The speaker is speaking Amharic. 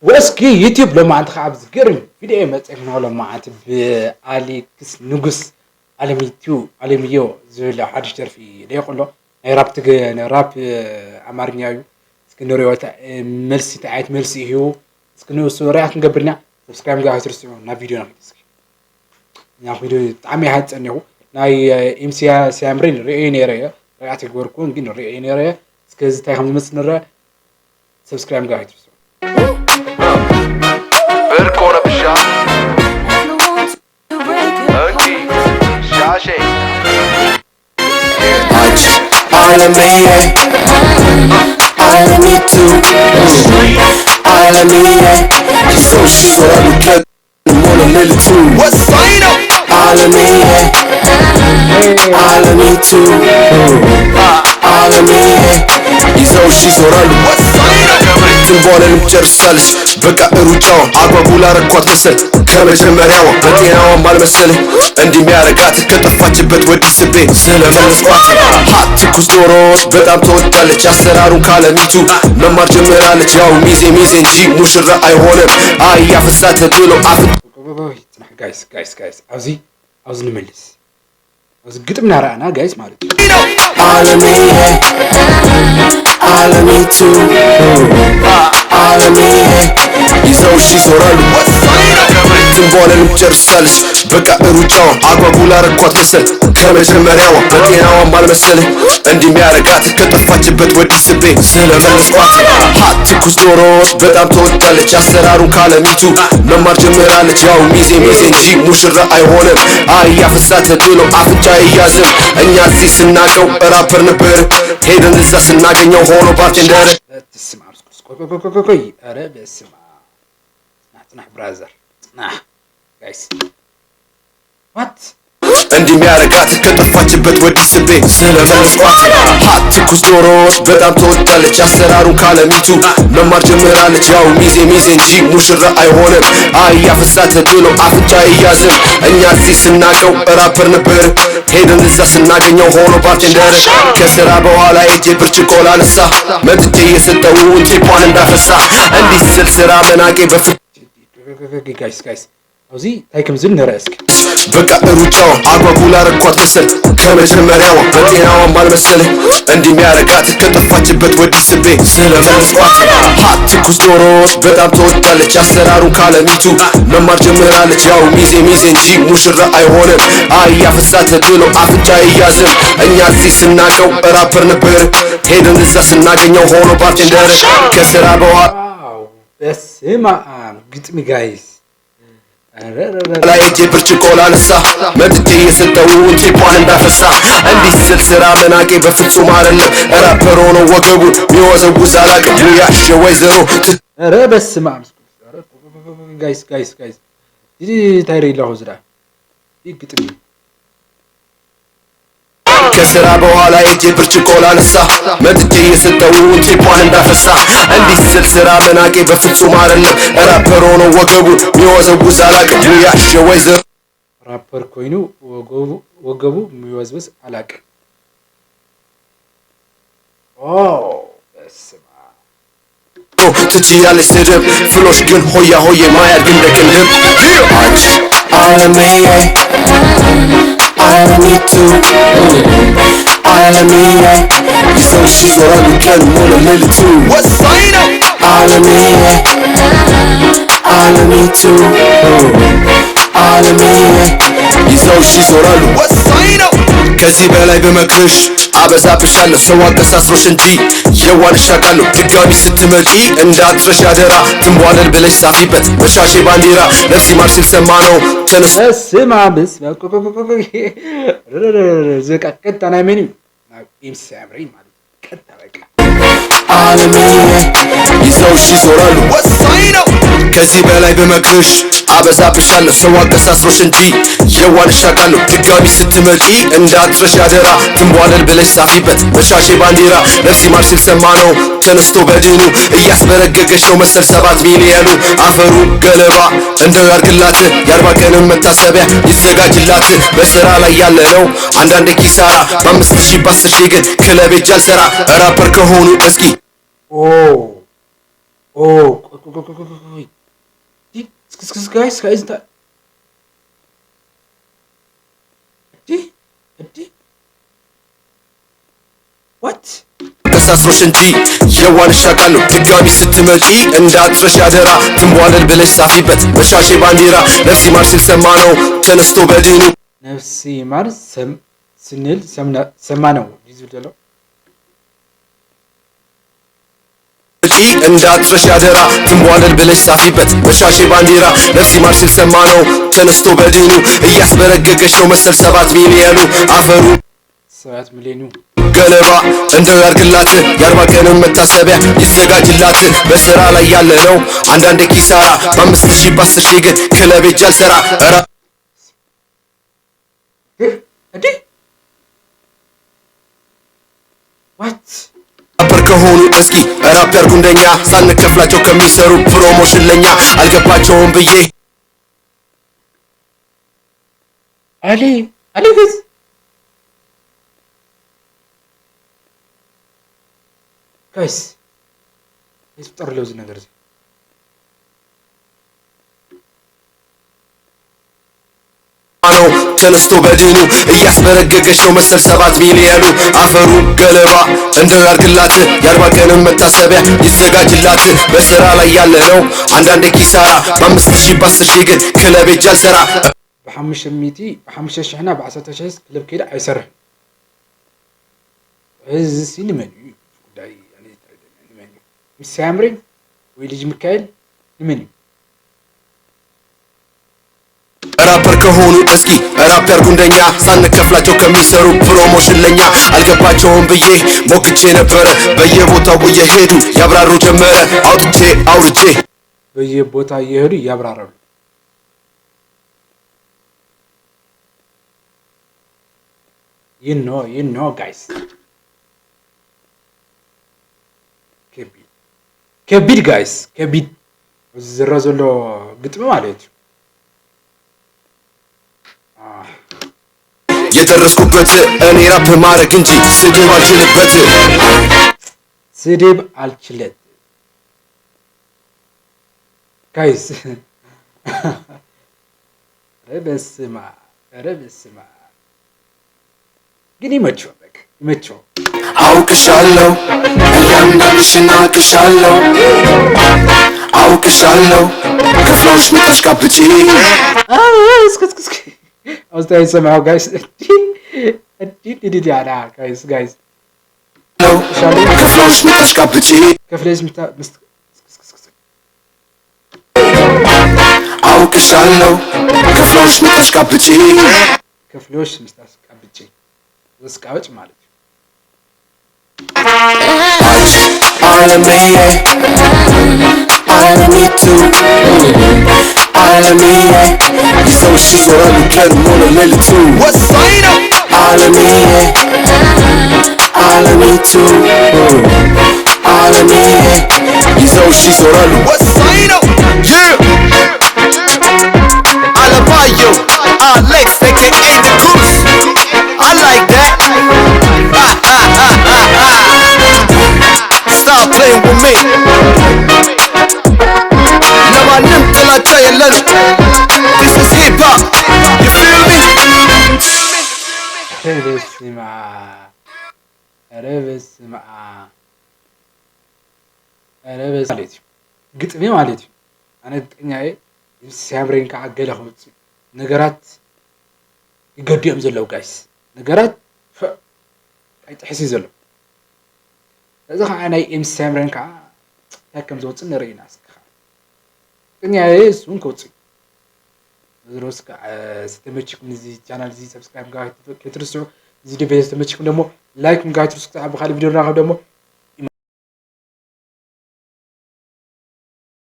ወስኪ ዩቲዩብ ሎማዓንቲ ከዓ ብዝገርም ቪድዮ መፅአክና። ሎማዓንቲ ብኣሌክስ ንጉስ ኣለሚቱ ኣለምዮ ዝብል ሓድሽ ደርፊ ለይቀሎ ናይ ራፕ፣ rap ኣማርኛ እዩ። እስኪ ንሪኦ መልሲ፣ እንታይ ዓይነት መልሲ ይሂቡ። እስኪ ንእሱ react ክንገብር ኢና። Subscribe ምግባር ኣይትርስዑ። ናብ ቪድዮ ንኺድ እስኪ። ናብ ቪድዮ ብጣዕሚ ይሃፀ እኒኹ። ናይ ኤምሲ ሲያምሪን ሪኦ ነይረ እየ፣ react ይግበርኩን ግን ሪኦ ነይረ እየ። እስከ እዚ እንታይ ከም ዝመፅእ ንርአ። Subscribe ምግባር ኣይትርስዑ። ብርቅ ሆነብሻ እንኪ ሻሼ። አንቺ አለምዬ፣ አለሚቱ አለምዬ፣ ይዘውሽ ይዞራሉ ቀን ሆነ ሌሊቱ። ወሳኝ ነው። አለምዬ፣ አለሚቱ አለምዬ፣ ይዘውሽ ይዞራሉ። ወሳኝ ነው። ትንቧንንም ጨርሳለች በቃ ሩጫዋን። አጓጉል አረኳት መሰል ከመጀመሪያዋ። በጤናዋም አልመሰለኝ እንዲህ የሚያረጋት፣ ከጠፋችበት ወዲህ ስቤ ስለመለስኳት። Hot ትኩስ ዶሮ ወጥ በጣም ትወዳለች። አሰራሩን ካለሚቱ መማር ጀምራለች። ያው ሚዜ ሚዜ እንጂ ሙሽራ አይሆንም። አያፈሳ ተብሎ አፍ ፅናሕ guys, guys, guys፣ ኣብዚ ንመልስ። ኣብዚ ግጥም እናረኣና guys ማለት እዩ። አለምዬ፣ አለሚቱ አለምዬ፣ ይዘውሽ ይዞራሉ። ወሳኝ ነው። ትንቧንንም ጨርሳለች በቃ ሩጫዋን። አጓጉል አረኳት መሰል ከመጀመሪያዋ። በጤናዋም አልመሰለኝ እንዲህ የሚያረጋት፣ ከጠፋችበት ወዲህ ስቤ ስለመለስኳት። Hot ትኩስ ዶሮ ወጥ በጣም ትወዳለች። አሰራሩን ካለሚቱ መማር ጀምራለች። ያው ሚዜ ሚዜ እንጂ ሙሽራ አይሆንም። አያፈሳ ተብሎ አፍንጫ አይያዝም። እኛ እዚህ ስናቀው ራፐር ነበር፣ ሄደን እዛ ስናገኘው ሆኖ bartender። በስመ አብ! ቆይ ቆይ ቆይ ቆይ፣ ኧረ በስመ አብ! ፅናሕ ፅናሕ brother፣ ፅናሕ guys፣ what? እንዲህ የሚያረጋት፣ ከጠፋችበት ወዲህ ስቤ ስለመለስኳት። Hot ትኩስ ዶሮ ወጥ በጣም ትወዳለች። አሰራሩን ካለሚቱ መማር ጀምራለች። ያው ሚዜ ሚዜ እንጂ ሙሽራ አይሆንም። አያፈሳ ተብሎ አፍንጫ አይያዝም። እኛ እዚህ ስናቀው ራፐር ነበር፣ ሄደን እዛ ስናገኘው ሆኖ bartender። ከስራ በኋላ ሄጄ ብርጭቆ ላነሳ መጥቼ የሰጠውን tip ኧን እንዳፈሳ። እንዲህ ስል ስራ መናቄ በፍ Guys, guys፣ ኣብዚ እንታይ ከም ዝብል ንርአ እስኪ። በቃ ሩጫዋን አጓጉል አረኳት መሰል ከመጀመሪያዋ። በጤናዋም አልመሰለኝ እንዲህ የሚያረጋት፣ ከጠፋችበት ወዲህ ስቤ ስለመለስኳት። Hot ትኩስ ዶሮ ወጥ በጣም ትወዳለች። አሰራሩን ካለሚቱ መማር ጀምራለች። ያው ሚዜ ሚዜ እንጂ ሙሽራ አይሆንም። አያፈሳ ተብሎ አፍንጫ አይያዝም። እኛ እዚህ ስናቀው ራፐር ነበር፣ ሄደን እዛ ስናገኘው ሆኖ bartender። ከስራ በኋላ Wow፣ በስመ አብ፣ ግጥሚ guys! ላይ እጄ ብርጭቆ ላነሳ መጥቼ የሰጠውን tip ኧን እንዳፈሳ። እንዲህ ስል ስራ መናቄ በፍጹም አይደለም። ራፐር ሆኖ ወገቡን ሚወዘውዝ አላቅም። ሙያሽ ወይዘሮ ኧረ በስመ አብ! Guys, guys, guys፣ እዚ እንታይ ርኢ ኣለኹ ዝዳ? ይህ ግጥሚ። ከስራ በኋላ ሄጄ ብርጭቆ ላነሳ መጥቼ የሰጠውን tip ኧን እንዳፈሳ። እንዲህ ስል ስራ መናቄ በፍጹም አይደለም። ራፐር ሆኖ ወገቡን ሚወዘውዝ አላቅም። ሙያሽ ወይዘሮ ራፐር ኮይኑ ወገቡ የሚወዝውዝ አላቅም። ኦ በስመ አብ! ትችያለሽ ስድብ፣ flow ሽ ግን ሆያ ሆዬ ማያድግ እንደ ቅንድብ። አንቺ አለምዬ፣ አለሚቱ አለምዬ፣ ይዘውሽ ይዞራሉ ቀን ሆነ ሌሊቱ። ወሳኝ ነው። አለምዬ፣ አለሚቱ አለምዬ፣ ይዘውሽ ይዞራሉ። ወሳኝ ነው። ከዚህ በላይ በመክርሽ አበዛብሻለሁ። ሰው አቀሳስሮሽ እንጂ የዋንሽ አውቃለሁ። ድጋሚ ስትመጪ እንዳትረሽ አደራ። ትንቧለል ብለሽ ሳፊበት በሻሼ ባንዲራ። ነፍሲ ማር ሲል ሰማ ነው ተነስ በስመ አብ፣ በስመ አብ! ቆይ ቆይ ቆይ ቆይ፣ እዚ በቃ ቀጥታ ናይ መን እዩ? ናብ ኤምሲ ሳምሪን ማለት እዩ። ቀጥታ በቃ። አለምዬ፣ ይዘውሽ ይዞራሉ። ወሳኝ ነው። ከዚህ በላይ በመክርሽ አበዛብሻለሁ። ሰው አቀሳስሮሽ እንጂ የዋንሽ አውቃለሁ። ድጋሚ ስትመጪ እንዳትረሽ አደራ። ትንቧለል ብለሽ ሳፊበት በሻሼ ባንዲራ። ነፍሲ ማር ሲል ሰማ ነው ተነስቶ በድኑ። እያስበረገገች ነው መሰል 7 ሚሊዮኑ። አፈሩ ገለባ እንደው ያርግላት፣ የ40 ቀንም መታሰቢያ ይዘጋጅላት። በስራ ላይ ያለ ነው አንዳንድ ኪሳራ። በ5,000 በ10,000 ግን ክለብ ሄጄ አልሰራ። ራፐር ከሆኑ እስኪ ኦ ኦ ቆይ ቆይ ቆይ ቆይ ቆይ እስክስክስ guys guys እንታይ እዲ እዲ what? ተሳስሮሽ እንጂ የዋንሽ አውቃለሁ። ድጋሚ ስትመጪ እንዳትረሽ ያደራ። ትንቧለል ብለሽ ጻፊበት በሻሼ ባንዲራ። ነፍሲ ማር ሲል ሰማ ነው ተነስቶ በድኑ። ነፍሲ ማር ስንል ሰማ ነው ዝብል ዘሎ። እንዳትረሽ ያደራ፣ ትንቧለል ብለሽ ጻፊበት በሻሼ ባንዲራ። ነፍሲ ማር ሲል ሰማ ነው ተነስቶ በድኑ። እያስበረገገሽ ነው መሰል 7 ሚሊዮኑ አፈሩ። 7 ሚሊዮኑ። ገለባ እንደው ያርግላት፣ የ40 ቀንም መታሰቢያ ይዘጋጅላት። በስራ ላይ ያለ ነው አንዳንዴ ኪሳራ። በ5,000 በ10,000 ግን ክለብ ሄጄ አልሰራ። እንዴ፣ what? ራፐር ከሆኑ እስኪ ራፕ ያርጉ እንደኛ፣ ሳንከፍላቸው ከሚሰሩ promotion ለኛ አልገባቸውም ብዬ። አሊ አሌክስ guys ይፍጠር ለውዝ ነገር እዚ። ነው ተነስቶ በድኑ። እያስበረገገሽ ነው መሰል 7 ሚሊዮኑ አፈሩ ገለባ እንደው ያርግላት፣ የ40 ቀንም መታሰቢያ ይዘጋጅላት። በስራ ላይ ያለ ነው አንዳንዴ ኪሳራ። በ5,000 በ10,000 ግን ክለብ ሄጄ አልሰራ። ብ500 ብ5,000ና ብ10,000 ክለብ ከይደ ኣይሰርሕን። እዚ ሲ ንመን እዩ ጉዳይ? ንመን እዩ? ምስ ሳምሪን ወይ ልጅ ሚካኤል ንመን እዩ? ራፐር ከሆኑ እስኪ ራፕ ያርጉ እንደኛ፣ ሳንከፍላቸው ከሚሰሩ promotion ለኛ አልገባቸውም ብዬ ሞግቼ ነበረ። በየቦታው እየሄዱ ያብራሩ ጀመረ አውጥቼ አውርጄ። በየቦታ እየሄዱ ያብራራሉ። You know guys፣ ከቢድ ከቢድ guys፣ ከቢድ ዝረ ዘሎ ግጥሚ ማለት እዩ። የደረስኩበት እኔ ራፕ ማድረግ እንጂ ስድብ አልችልበት። ስድብ አልችለት guys። ኧረ በስመ አብ፣ ኧረ በስመ አብ። ግን ይመቸው፣ በቃ ይመቸው። አውቅሻለሁ፣ እያንዳንድሽን አውቅሻለሁ፣ አውቅሻለሁ ከፍሎሽ ምታሽቃብጪ። እስክ እስክ እስክ ኣውስታ ይሰማው guys። እንዲ እንዲ ያላ guys guys። ከፍሎሽ ምታሽቃብጪ። ከፍለሽ ምታ ምስ አውቅሻለሁ ከፍሎሽ ምታሽቃብጪ። ከፍሎሽ ምስታስቃብጪ፣ ዘስቃብጭ ማለት እዩ። አለምዬ፣ አለሚቱ፣ አለምዬ ይዘውሽ ይዞራሉ ቀን ሆነ ሌሊቱ። ወሳኝ ነው። አለምዬ፣ አለሚቱ፣ አለምዬ ይዘውሽ ይዞራሉ። ወሳኝ ነው። Yeah. አለማየሁ Alex aka The Goose. I like that. Stop playing with me. ለማንም ጥላቻ የለንም። This is hip hop. You feel me? ኧረ በስመ አብ፣ ኧረ በስመ አብ፣ ኧረ በስመ ማለት እዩ ግጥሚ ማለት እዩ። ኣነ ግጥኛ እየ ሲያምረኝ ከዓ ገለ ክውፅእ ነገራት ይገድኦም ዘለው guys፣ ነገራት ኣይጥሕስ እዩ ዘሎ። እዚ ከዓ ናይ ኤምሲ ሳምረን ከዓ እንታይ ከም ዝወፅእ ንርኢ ኢና። እስኪ ከዓ ግጥኛ እየ እሱ እውን ከውፅእ እዩ። ዝሮስ ዝተመችኩም እዚ channel እዚ subscribe ምግባር ከይትርስዑ። እዚ ቪድዮ ዝተመችኩም ደግሞ like ምግባር ከይትርስዑ። ክሳብ ብካሊእ ቪድዮ ንራኸብ ደግሞ።